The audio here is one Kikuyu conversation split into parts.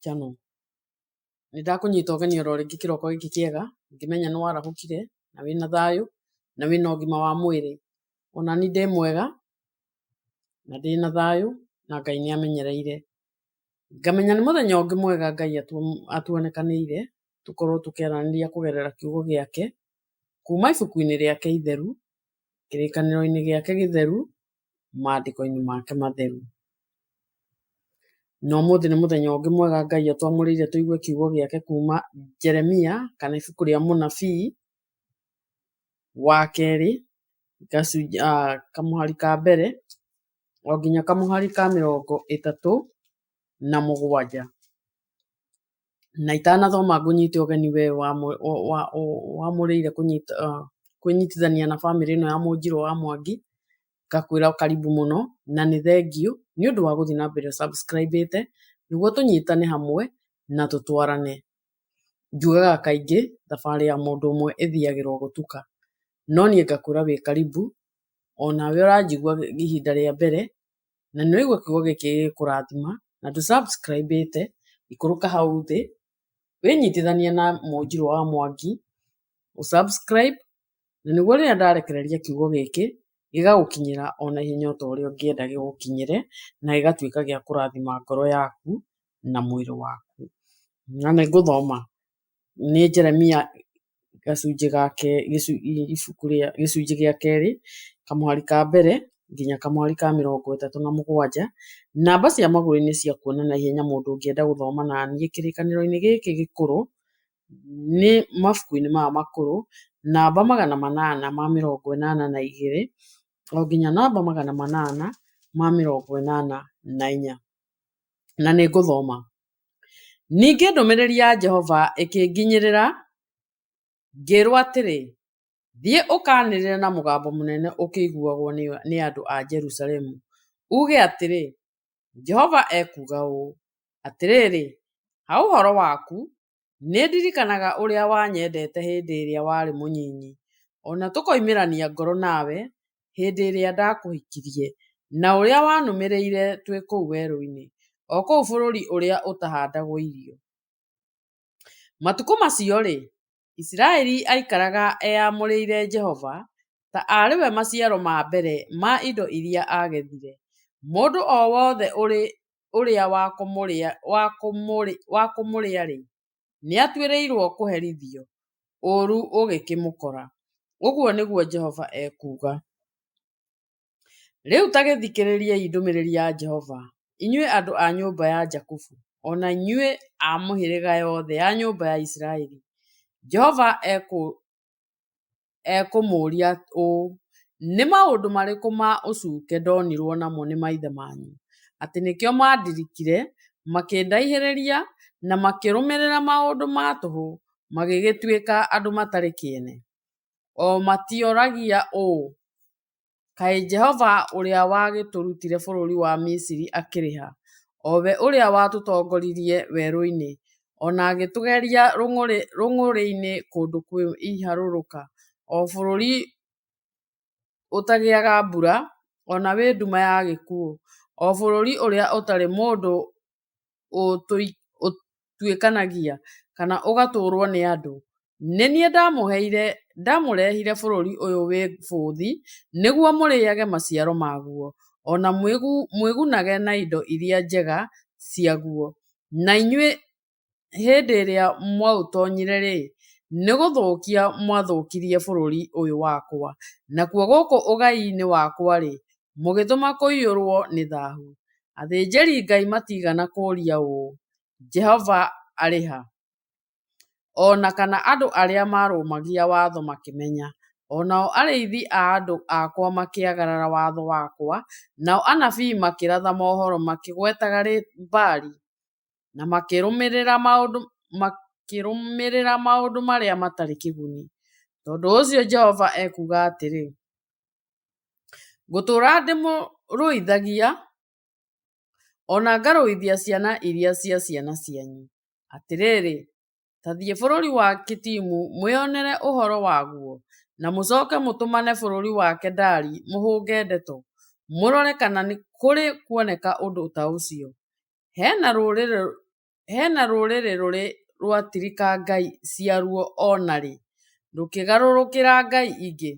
Channel. Nĩ ndakũnyita ũgeni oro rĩngĩ kĩroko gĩkĩ kĩega, ngĩmenya nĩ warahũkire na wĩna thayũ na wĩna ũgima wa mwĩrĩ. Ona niĩ ndĩ mwega na ndĩna thayũ na Ngai nĩ amenyereire. Ngamenya nĩ mũthenya ũngĩ mwega Ngai atuonekanĩire tũkorwo tũkĩaranĩria kũgerera kiugo gĩake kuma ibuku-inĩ rĩake itheru, kĩrĩkanĩro-inĩ gĩake gĩtheru, maandĩko-inĩ make matheru. Na ũmũthĩ nĩ mũthenya ũngĩ mwega Ngai atwamũrĩire tũigue kiugo gĩake kuma Jeremia kana ibuku rĩa mũnabii wa kerĩ kamũhari ka mbere o nginya kamũhari ka 37. Na itanathoma ngũnyite ũgeni we wamũrĩire kwĩnyitithania na bamĩrĩ ĩno ya Mũnjirũ wa Mwangi, ngakwĩra karibu mũno na nĩ thengiũ nĩ ũndũ wa gũthiĩ na mbere subscribe ĩte nĩguo tũnyitane hamwe na tũtwarane. Njugaga kaingĩ thabarĩ ya mũndũ ũmwe ĩthiagĩrwo gũtuka, no niĩ ngakwĩra wĩ karibu onawe ũranjigua ihinda rĩa mbere na nĩ ũraigua kiugo gĩkĩ gĩgĩkũrathima na ndũ subscribe ĩte, ikũrũka hau thĩ wĩnyitithanie na Mũnjirũ wa Mwangi ũ subscribe na nĩguo rĩrĩa ndarekereria kiugo gĩkĩ gĩgagũkinyĩra o na ihenya o ta ũrĩa ũngĩenda gĩgũkinyĩre na gĩgatuĩka gĩa kũrathima ngoro yaku na mwĩrĩ waku. Na nĩ ngũthoma nĩ Jeremia gacunjĩ gake ibuku rĩa gĩcunjĩ gĩa kerĩ kamũhari ka mbere nginya kamũhari ka 37. Namba cia magũrũ-inĩ cia kuona na ihenya mũndũ ũngĩenda gũthoma na niĩ kĩrĩkanĩro-inĩ gĩkĩ gĩkũrũ nĩ mabuku-inĩ maya makũrũ namba 882 o nginya namba 884. Na nĩ ngũthoma. Ningĩ ndũmĩrĩri ya Jehova ĩkĩnginyĩrĩra ngĩĩrwo atĩrĩ, Thiĩ ũkaanĩrĩre na mũgambo mũnene ũkĩiguagwo nĩ andũ a Jerusalemu, uuge atĩrĩ, 'Jehova ekuuga ũũ: Atĩrĩrĩ, ha ũhoro waku, nĩndirikanaga ũrĩa wanyendete hĩndĩ ĩrĩa warĩ mũnyinyi, o na tũkoimĩrania ngoro nawe hĩndĩ ĩrĩa ndakũhikirie, na ũrĩa wanũmĩrĩire twĩ kũu werũ-inĩ, o kũu bũrũri ũrĩa ũtahandagwo irio. Matukũ macio-rĩ, Isiraeli aikaraga eamũrĩire Jehova, ta arĩ we maciaro ma mbere ma indo iria aagethire. Mũndũ o wothe ũrĩa wa kũmũrĩa-rĩ, nĩatuĩrĩirũo kũherithio, ũũru ũgĩkĩmũkora, ũguo nĩguo Jehova ekuuga. Rĩu ta gĩthikĩrĩriei ndũmĩrĩri ya Jehova, inyuĩ andũ a nyũmba ya Jakubu, o na inyuĩ a mĩhĩrĩga yothe ya nyũmba ya Isiraeli. Jehova ekũmũũria ũũ: Nĩ maũndũ marĩkũ ma ũcuke ndonirwo namo nĩ maithe manyu, atĩ nĩkĩo maandirikire, makĩndaihĩrĩria, na makĩrũmĩrĩra maũndũ ma tũhũ, magĩgĩtuĩka andũ matarĩ kĩene? O matioragia ũũ, Kaĩ Jehova ũrĩa wagĩtũrutire bũrũri wa Misiri akĩrĩ ha, o we ũrĩa watũtongoririe werũ-inĩ, o na agĩtũgeria rũng'ũrĩ-inĩ kũndũ kwĩ iharũrũka, o bũrũri ũtagĩaga mbura, o na wĩ nduma ya gĩkuũ, o bũrũri ũrĩa ũtarĩ mũndũ ũtuĩkanagia, kana ũgatũũrũo nĩ andũ? Nĩ niĩ ndamũrehire bũrũri ũyũ wĩ bũthi nĩguo mũrĩage maciaro maguo, o na mwĩgunage na indo iria njega ciaguo, na inyuĩ hĩndĩ ĩrĩa mwaũtonyire-rĩ, nĩ gũthũkia mwathũkirie bũrũri ũyũ wakwa, nakuo gũkũ ũgai-inĩ wakwa-rĩ, mũgĩtũma kũiyũrũo nĩ thahu. Athĩnjĩri-Ngai matiigana kũũria ũũ, Jehova arĩ ha? O na kana andũ arĩa maarũmagia watho makĩmenya; o nao arĩithi a andũ akwa makĩagarara watho wakwa, nao anabii makĩratha mohoro makĩgwetaga Baali, na makĩrũmĩrĩra maũndũ marĩa matarĩ kĩguni. Tondũ ũcio Jehova ekuuga atĩrĩ, Ngũtũũra ndĩmũrũithagia, o na ngarũithia ciana iria cia ciana cianyu. Atĩrĩrĩ, ta thiĩ bũrũri wa Kitimu mwĩonere ũhoro waguo, na mũcoke mũtũmane bũrũri wa Kedari mũhũnge ndeto, mũrore kana kũrĩ kuoneka ũndũ ta ũcio. He na rũrĩrĩ rũrĩ rũatirika ngai ciaruo o na rĩ, rũkĩgarũrũkĩra ngai ingĩ,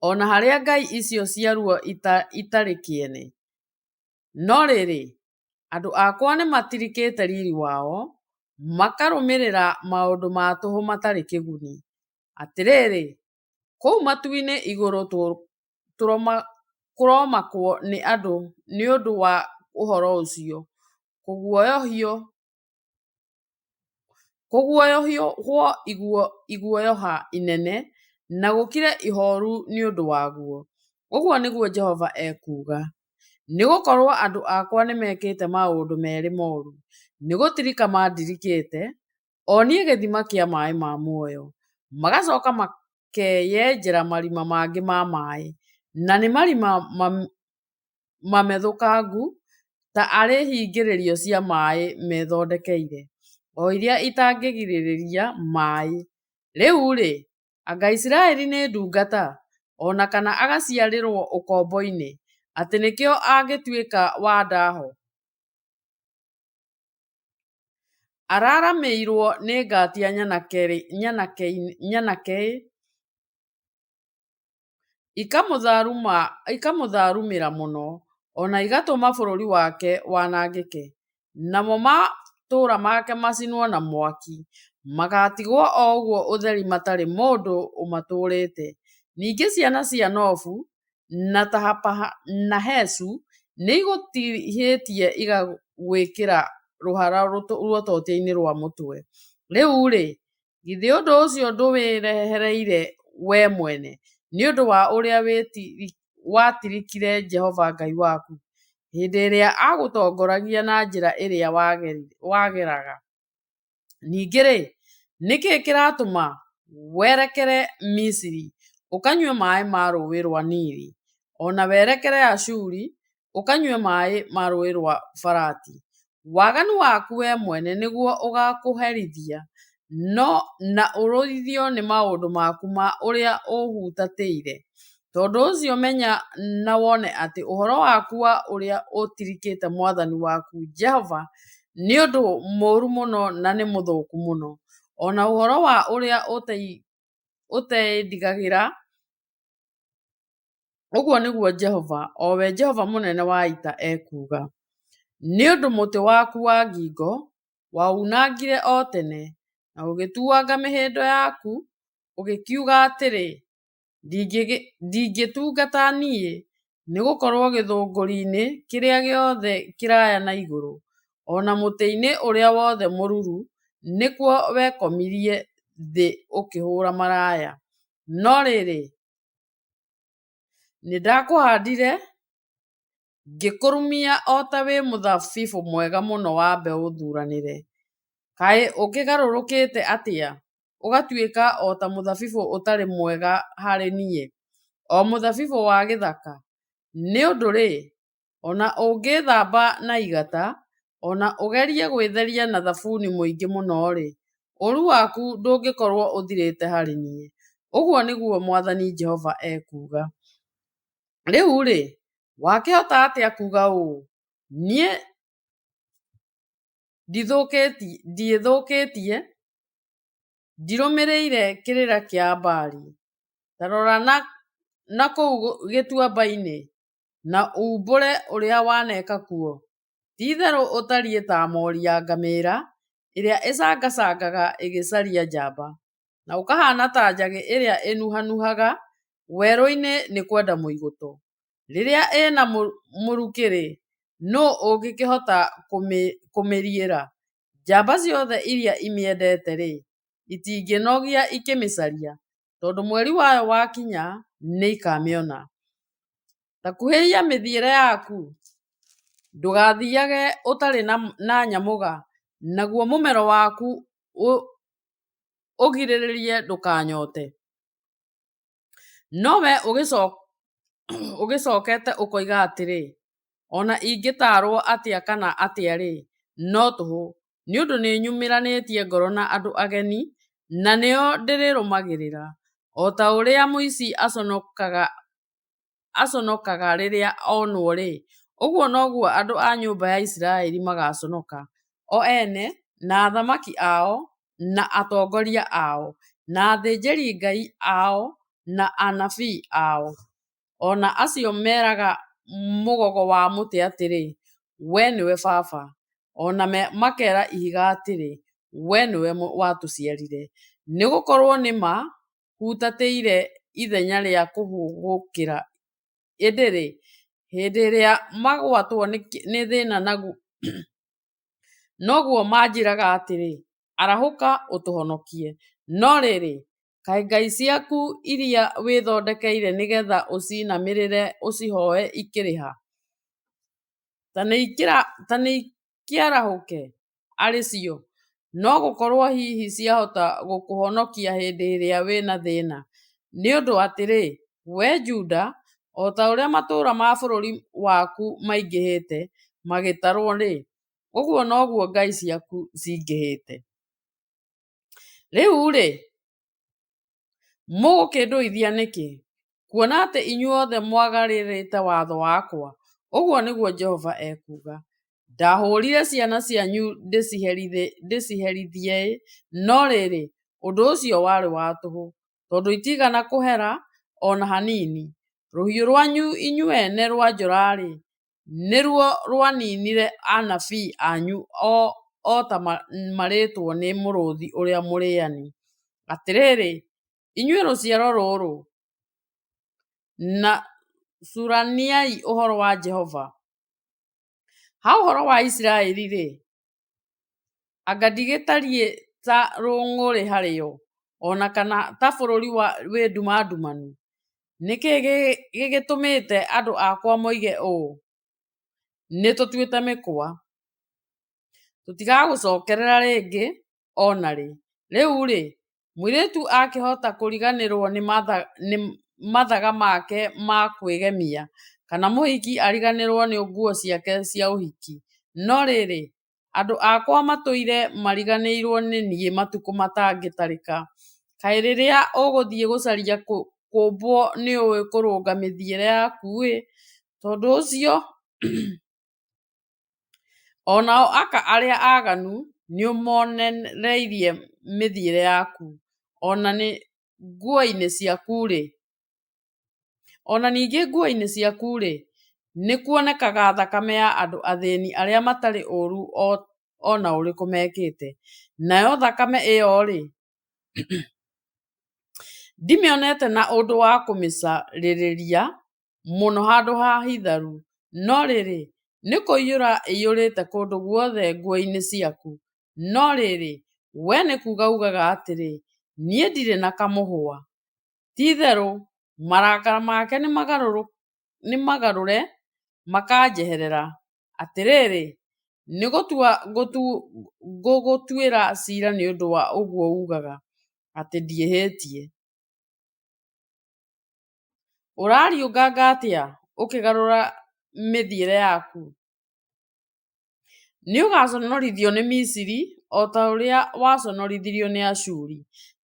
o na harĩa ngai icio ciaruo itarĩ kĩene? No rĩrĩ, andũ akwa nĩmatirikĩte riri wao, makarũmĩrĩra maũndũ ma tũhũ matarĩ kĩguni. Atĩrĩrĩ, kũu matu-inĩ igũrũ kũromakwo nĩ ũndũ wa ũhoro ũcio, kũguoyohwo iguoyoha inene, na gũkire ihooru nĩ ũndũ waguo, ũguo nĩguo Jehova ekuuga. Nĩ gũkorũo andũ akwa nĩmekĩte maũndũ merĩ moru, nĩ gũ'tirika mandirikĩte, o niĩ gĩthima kĩa maĩ ma muoyo, magacoka makeyenjera marima mangĩ ma maĩ, na nĩ marima mamethũkangu, ta arĩ hingĩrĩrio cia maĩ methondekeire, o iria itangĩgirĩrĩria maĩ. Rĩu-rĩ, anga Isiraeli nĩ ndungata, o na kana agaciarĩrũo ũkombo-inĩ, atĩ nĩkĩo angĩtuĩka wa ndaho? Araramĩirwo nĩ ngatia nyanake ĩ, ikamũtharumĩra mũno, o na igatũma bũrũri wake wanangĩke, namo matũũra make macinwo na mwaki, magatigwo o ũguo ũtheri matarĩ mũndũ ũmatũũrĩte. Ningĩ ciana cia Nofu na Tahapanahesu nĩigũtihĩtie igagwĩkĩra rũhara ruototia-inĩ rũa mũtwe. Rĩu-rĩ, githĩ ũndũ ũcio ndũwĩrehereire wee mwene, nĩ ũndũ wa ũrĩa watirikire Jehova Ngai waku, hĩndĩ ĩrĩa aagũtongoragia na njĩra ĩrĩa wageraga? Ningĩ-rĩ, nĩ kĩ kĩratũma werekere Misiri ũkanyue maĩ ma rũũĩ rũa Nili, o na werekere Ashuri ũkanyue maĩ ma rũũĩ rũa Farati? Waganu waku wee mwene nĩguo ũgakũherithia, na ũrũithio nĩ maũndũ maku ma ũrĩa ũ'hutatĩire. Tondũ ũcio menya na wone atĩ ũhoro waku wa ũrĩa ũtirikĩte Mwathani waku Jehova nĩ ũndũ mũũru mũno na nĩ mũthũku mũno, o na ũhoro wa ũrĩa ũteĩndigagĩra, ũguo nĩguo Jehova, o we Jehova Mũnene wa Ita, ekuuga. Nĩ ũndũ mũtĩ waku wa ngingo waũunangire o tene, na ũgĩtuanga mĩhĩndo yaku, ũgĩkiuga atĩrĩ, Ndingĩtungata niĩ, nĩ gũkorũo gĩthũngũri-inĩ kĩrĩa gĩothe kĩraya na igũrũ, o na mũtĩ-inĩ ũrĩa wothe mũruru, nĩkuo wekomirie thĩ ũkĩhũra maraya. No rĩrĩ, nĩndakũhandire, ngĩkũrumia o ta wĩ mũthabibu mwega mũno wa mbeũ thuranĩre. Kaĩ ũkĩgarũrũkĩte atĩa, ũgatuĩka o ta mũthabibu ũtarĩ mwega harĩ niĩ, o mũthabibu wa gĩthaka? Nĩ ũndũ-rĩ, o na ũngĩĩthamba na igata, o na ũgerie gwĩtheria na thabuni mũingĩ mũno-rĩ, ũũru waku ndũngĩkorũo ũthirĩte harĩ niĩ, ũguo nĩguo Mwathani Jehova ekuuga. Rĩu-rĩ, wakĩhota atĩa kuuga ũũ, Niĩ ndiĩthũkĩtie, ndirũmĩrĩire kĩrĩra kĩa Baali? Ta rora na kũu gĩtuamba-inĩ, na uumbũre ũrĩa waneka kuo. Ti-itherũ ũtariĩ ta mori ya ngamĩra ĩrĩa ĩcangacangaga ĩgĩcaria njamba, na ũkahaana ta njagĩ ĩrĩa ĩnuhanuhaga werũ-inĩ nĩ kwenda mũigũto. Rĩrĩa ĩĩ na mũrukĩ-rĩ, nũ ũngĩkĩhota kũmĩriĩra? Njamba ciothe iria imĩendete-rĩ, itingĩĩnogia ikĩmĩcaria, tondũ mweri wayo wakinya nĩikamĩona. Ta kuhĩhia mĩthiĩre yaku, ndũgathiage ũtarĩ na nyamũga, naguo mũmero waku ũgirĩrĩrie ndũkanyote. No wee ũgĩcokete ũkoiga atĩrĩ, O na ingĩtaarũo atĩa kana atĩa-rĩ, no tũhũ, nĩ ũndũ nĩnyũmĩranĩtie ngoro na andũ ageni, na nĩo ndĩrĩrũmagĩrĩra. O ta ũrĩa mũici aconokaga rĩrĩa onwo-rĩ, Ũguo noguo andũ a nyũmba ya Isiraeli magaconoka, o ene, na athamaki ao, na atongoria ao, na athĩnjĩri-Ngai ao, na anabii ao, o na acio meraga mũgogo wa mũtĩ atĩrĩ, Wee nĩwe baba, o na makera ihiga atĩrĩ, Wee nĩwe watũciarire. Nĩ gũkorũo nĩ maa'hutatĩire ithenya rĩa kũ'hũgũkĩra, ĩndĩ-rĩ, hĩndĩ ĩrĩa maagwatwo nĩ thĩna noguo manjĩraga atĩrĩ, Arahũka ũtũhonokie! No rĩrĩ, kaĩ ngai ciaku iria wĩthondekeire nĩ getha ũciinamĩrĩre ũcihoe ikĩrĩ ha? Ta nĩikĩarahũke arĩ cio, no gũkorũo hihi ciahota gũkũhonokia hĩndĩ ĩrĩa wĩ na thĩna. Nĩ ũndũ atĩrĩ, wee Juda, o ta ũrĩa matũũra ma bũrũri waku maingĩhĩte magĩtarũo-rĩ, ũguo noguo ngai ciaku ciingĩhĩte. Rĩu-rĩ, mũgũkĩndũithia nĩkĩ, kuona atĩ inyuothe mwagararĩte watho wakwa? Ũguo nĩguo Jehova ekuuga. Ndahũrire ciana cianyu ndĩciherithie, no rĩrĩ, ũndũ ũcio warĩ wa tũhũ, tondũ itiigana kũhera o na hanini. Rũhiũ rwanyu inyuĩ ene rwa njora-rĩ, nĩruo rwaninire anabii anyu o ta marĩĩtwo nĩ mũrũũthi ũrĩa mũrĩĩani. Atĩrĩrĩ, inyuĩ rũciaro rũrũ, ta cũraniai ũhoro wa Jehova. Ha ũhoro wa Isiraeli-rĩ, anga ndigĩtariĩ ta rũng'ũrĩ harĩo, o na kana ta bũrũri wĩ nduma ndumanu? Nĩ kĩĩ gĩgĩtũmĩte andũ akwa moige ũũ, Nĩtũtuĩte mĩkwa, tũtigagũcokerera rĩngĩ o na rĩ? Rĩu-rĩ, mũirĩtu aakĩhota kũriganĩrũo nĩ mathaga make ma kwĩgemia, kana mũhiki ariganĩrũo nĩ nguo ciake cia ũhiki? No rĩrĩ, andũ akwa matũire mariganĩirũo nĩ niĩ matukũ matangĩtarĩka. Kaĩ rĩrĩa ũgũthiĩ gũcaria kũũmbwo nĩũũĩ kũrũnga mĩthiĩre yaku-ĩ! Tondũ ũcio o nao aka arĩa aaganu nĩũmonereirie mĩthiĩre yaku, o na ningĩ nguo-inĩ ciaku-rĩ, nĩkuonekaga thakame ya andũ athĩni arĩa matarĩ ũũru o na ũrĩkũ mekĩte, nayo thakame ĩo-rĩ, ndimĩonete na ũndũ wa kũmĩcarĩrĩria mũno handũ hahitharu, no rĩrĩ, nĩ kũiyũra ĩiyũrĩte kũndũ guothe nguo-inĩ ciaku. No rĩrĩ, wee nĩ kuuga uugaga atĩrĩ, Niĩ ndirĩ na kamũhwa. Ti-itherũ marakara make nĩmagarũre makanjeherera; atĩrĩrĩ, nĩ gũtua ngũgũtuĩra cira nĩ ũndũ wa ũguo uugaga, atĩ Ndiĩhĩtie. Ũrariũnganga atĩa, ũkĩgarũra mĩthiĩre yaku? Nĩũgaconorithio nĩ Misiri, o ta ũrĩa waconorithirio nĩ Ashuri;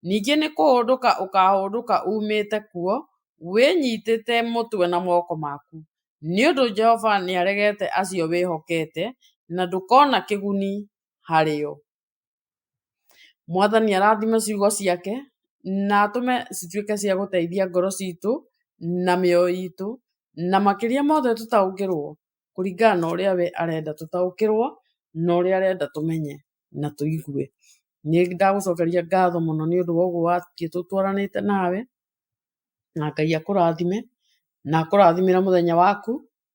ningĩ nĩ kũhũndũka ũkahũndũka uumĩte kuo wĩnyitĩte mũtwe na moko maku, nĩ ũndũ Jehova nĩaregete acio wĩhokete, na ndũkona kĩguni harĩ o. Mwathani arathime ciugo ciake na atũme cituĩke cia gũteithia ngoro citũ na mĩoyo itũ, na makĩria mothe tũtaũkĩrwo kũringana na ũrĩa we arenda tũtaũkĩrwo na ũrĩa arenda tũmenye na tũigue. Nĩ ndagũcokeria ngatho mũno nĩ ũndũ wa ũguo wathiĩ tũtwaranĩte nawe, na Ngai akũrathime na akũrathimĩre mũthenya waku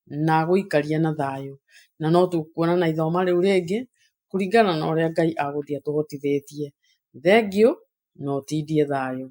na agũikarie na thayũ. Na no tũkuonana ithoma rĩu rĩngĩ kũringana na ũrĩa Ngai agũthiĩ atũhotithĩtie. Thengiũ na ũtindie thayũ.